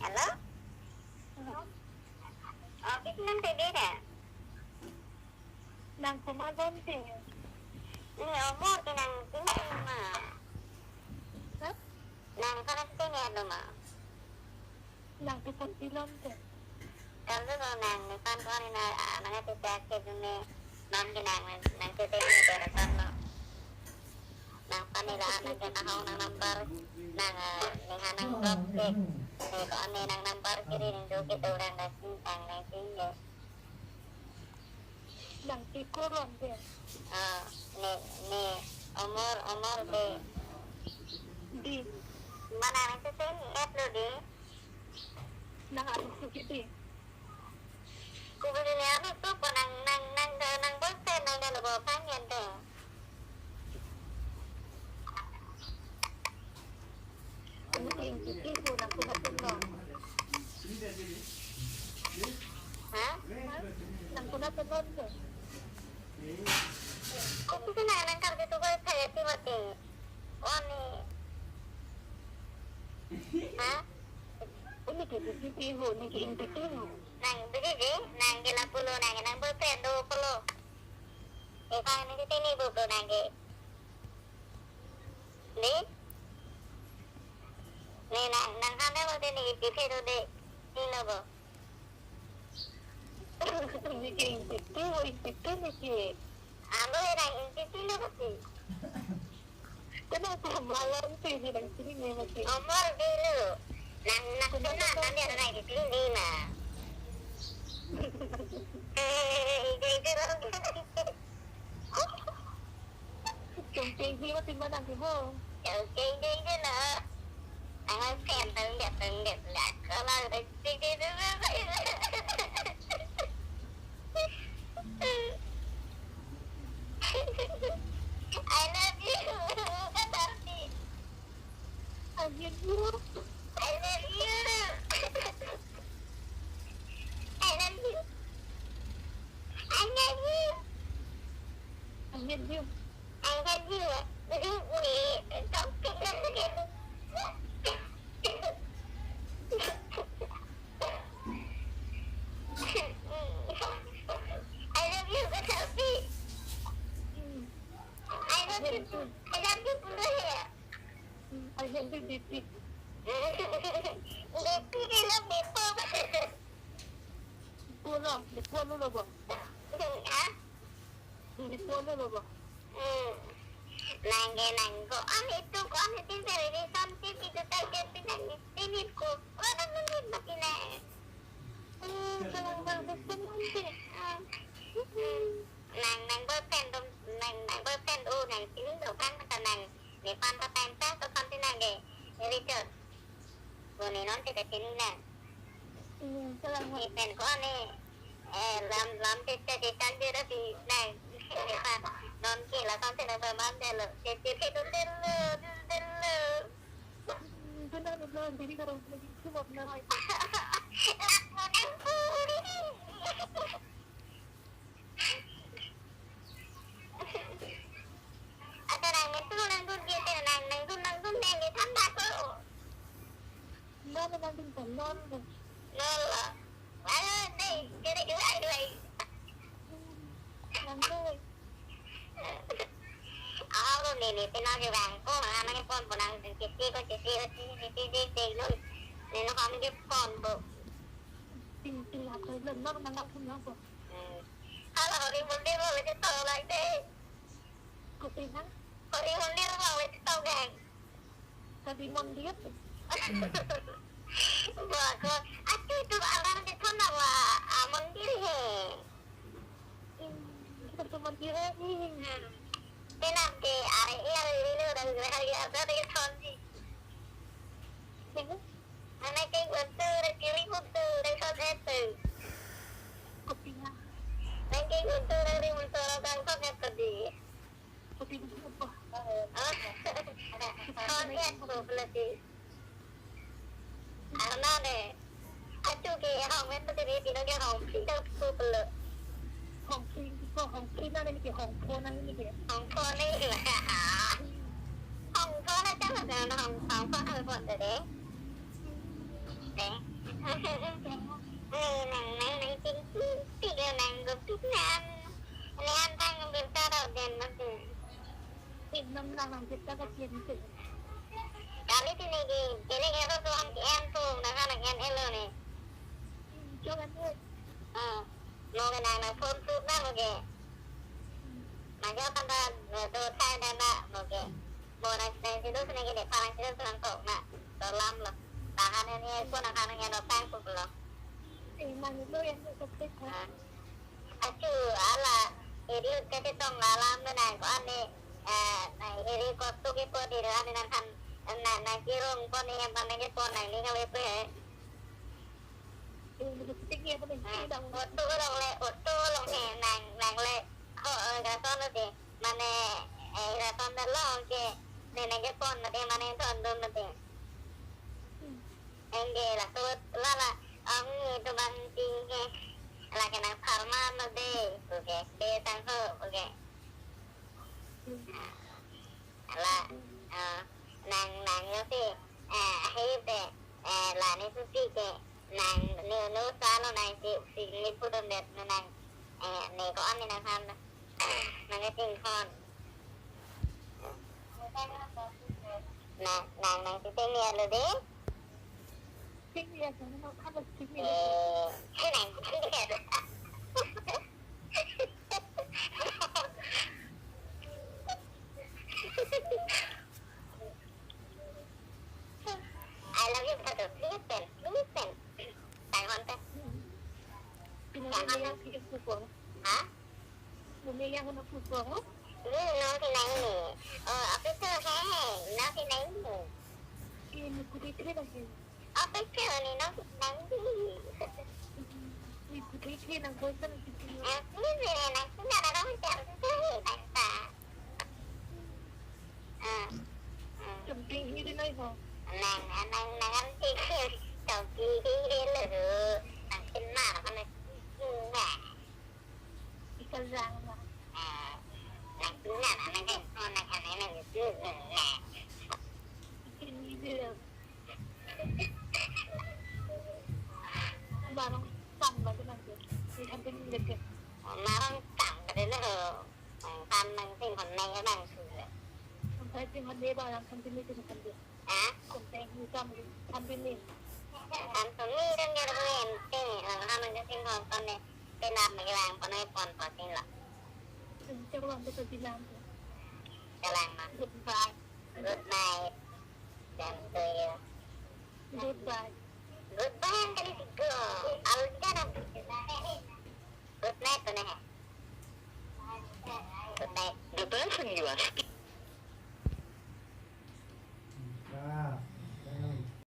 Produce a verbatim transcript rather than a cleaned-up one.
Hello? Hello? Oh, pisi nangtebet ra? Nang komat ante? Ne Omor ke nang tingting ma? Ha? Nang komat ante ne alo ma? Nang ke kopi lom te? Kalau ko nang nephan ko ne na, ah, nang ate tak ke june. Nang ke nang, nang ke te ne telepon lo. Nangphan ne la nang ke nahong nang number, nang, eh, nang ha nang drop ke. Ne ko ne nang number kiri nang jo ke do nang nasi nang nang sing ke. Nang ke koron ke? Ah, ne, ne, Omor, Omor ke. Di. Mana nang sing et lo di. Nang anu suki di. Kubili ne anu tu ko nang, nang, nang, nang boyfriend nang dalo bo pangyan de. Ini yang kiki ko nang kuna penon. Ha? Nang kuna penon ke? Kopi sina nang kar itu boyfriend ti mati. Oh ni. Ha? Ini ke kiki ho, ini ke inti ho. Nang biji je, nang ke lapulo nang ke nang boyfriend do pulo. Epang ne tini bo bro nang ke. Ne? Ne nang, nang kande bo tini ipiphe do de. Ni lo bo. Niki ingtitu, ingtitu niki. Amo era ingtitu lo pati. Kena aku malam tu ni nang sini ni mati. Omor dulu. Nang, nang kena, nang dia nang di sini ma. Eh, itu, itu lo. Chungcheng hi mati ma nang ke ho. Chungcheng dei dei lo. Ang ang pen tang dep tang dep la ko la dei dei dei dei. I love you. Kata Ardi. I love you. I love you. I love you. I love you. I love you. I love you. I love you, Kata Ardi. I love you. I love you, Pulu ya. I love you, Bibi. Bibi, I love you, Pulu. Pulu, Pulu lo bo. Ha? Di polo lo ba? Hmm. Nang ke nang ko-an itu ko-an itu dari relationship itu tadi pinang ini ko ko-an itu mati na. Hmm, kalau nang itu nanti. Hmm. Nang nang boyfriend tu nang nang boyfriend oh nang sini tu kan kata nang ni pan kata time pass tu kan tinang ke Richard. Boni non kita sini nang. Hmm, selang. Ni pen ko ni, eh, lam, lam tete tete tang dia dah si, nang, ni pan, non ke la kon tene ba man de lo, tete tete tun de lo, tun de lo. Hmm, benar, benar. Jadi kalau lagi itu benar. Laku nang puri. Ata nang itu nang dun dia nang, nang dun, nang dun, nang di tambah tu. Nang, nang dun tambah. Nala. Ayo, dei, jadi dua, dua. Nang dun. Ako, nini, pinag-ibang ko, mga nang pon, pon ang sisi ko, sisi ko, sisi, sisi, sisi, no. Nino kami di pon, bo. Ting, ting, ako, nang, nang, nang, nang, nang, Hmm. Hala Hari Mondir ma vete tau lai de. Kopi na? Hari Mondir ma vete tau gang. Hari Mondir? Ba ko, ati tu alam de thona wa, a, mondir he. Hmm, kita tu mondir he. Hmm. Tenap de, are, are, are, are, are, are, are, thon di. Hmm. Ana ke guntur, kiri guntur, rengkot etu. Kopi na? Nang ke guntur, nang ri guntur, rengkot etu di. Kopi na apa? Rengkot etu, pelati. Ana ne. Achu ke hong met pati ni, pino ke hong, pino ke pelo. Hong phi, ko hong phi na ni ke hong pho na ni ke. Hong pho ni. Hong pho na chang na hong, hong pho na pho de. De. Eh, nang, nang, nang, ting, ting, ting, nang, go, ting, nang. Nang, nang, birta rau den, mas, eh. Ting, nang, nang, nang, birta ka, ting, ting. Kali tini ke, kini ke, ro, ro, ang, em, tu, nang, nang, em, elo, ne. Hmm, jangan, eh. Ah, no, ke, nang, nang, phone, tu, nang, oke. Nang, ya, kan, da, do, thai, da, da, oke. Mo, nang, nang, si, do, sini, ke, de, pa, nang, si, do, nang, tok, na. Dolam lo. Tahan ini pun akan yang datang pun lo. Iman itu yang cukup. Ah. Achu ala iri kati tong alam na nang ko ani, eh, na iri ko tu ke po di ani nang kan na na kirong po ni yang paling ke po nang ni kau itu he. Ini betul sih ya, betul. Ah, otu long le, otu long he nang nang le. Ho, eh, gason lo de. Mane, eh, gason lo ke. Nene ke pon lo de, mane ton dun lo de. Enge la sut la la ang ni tu bang ti ke la ke nang pharma ma de, oke, de tang ho, oke. La, eh, nang nang yo si, eh, ahi de, eh, la ni su si ke nang ni no sa lo nang si si ni pu dun det nang, eh, ni ko ami nang ham nang ke ting hon. Nang nang nang si ting ya lo de. Ting ya, jangan mau kamu ting ya. Eh, nang ting ya. I love you, brother. Please, pen, please, pen. Tang hon, pen. Pinang Tang hon, yang pen. Pinang suko. Ha? Bumi yang hana pupo. Hmm, no, si nang ni. Oh, officer hai, no, si nang ni. Ini putri kiri lagi. Officer ni, no, si nang ni. Ini putri kiri nang bosan si kiri. Eh, please, eh, nang si nang, nang si officer hai, nang ta. Ah, ah. Camping ini nai ho. Nang, nang, nang, nang si camping ini lo. Nang si nang, nang si nang. Ikalang na. Ah, nang tuna na, nang kan, oh, nang kan, nang tuna na. Ikin ni dia. Barong tam ba tu nang tu. Ikan tu ni dia. Barong tam ba tu na ho. Tam nang ting hon nang nang su. Sampai ting hon dia barang kan tu ni tu kan dia. Ha? Konten hitam di, kambini. Kambini kan dia tu ente, eh, hana nang ke ting hon pon ne, penap nang lang pon ne pon pon ting lo. Cakap orang tu bilang tu. Kalang ma. Goodbye. Good night. Jam tujuh. Goodbye. Goodbye yang kali tiga. Aljan. Good night tu ne. Good night. The person you are speaking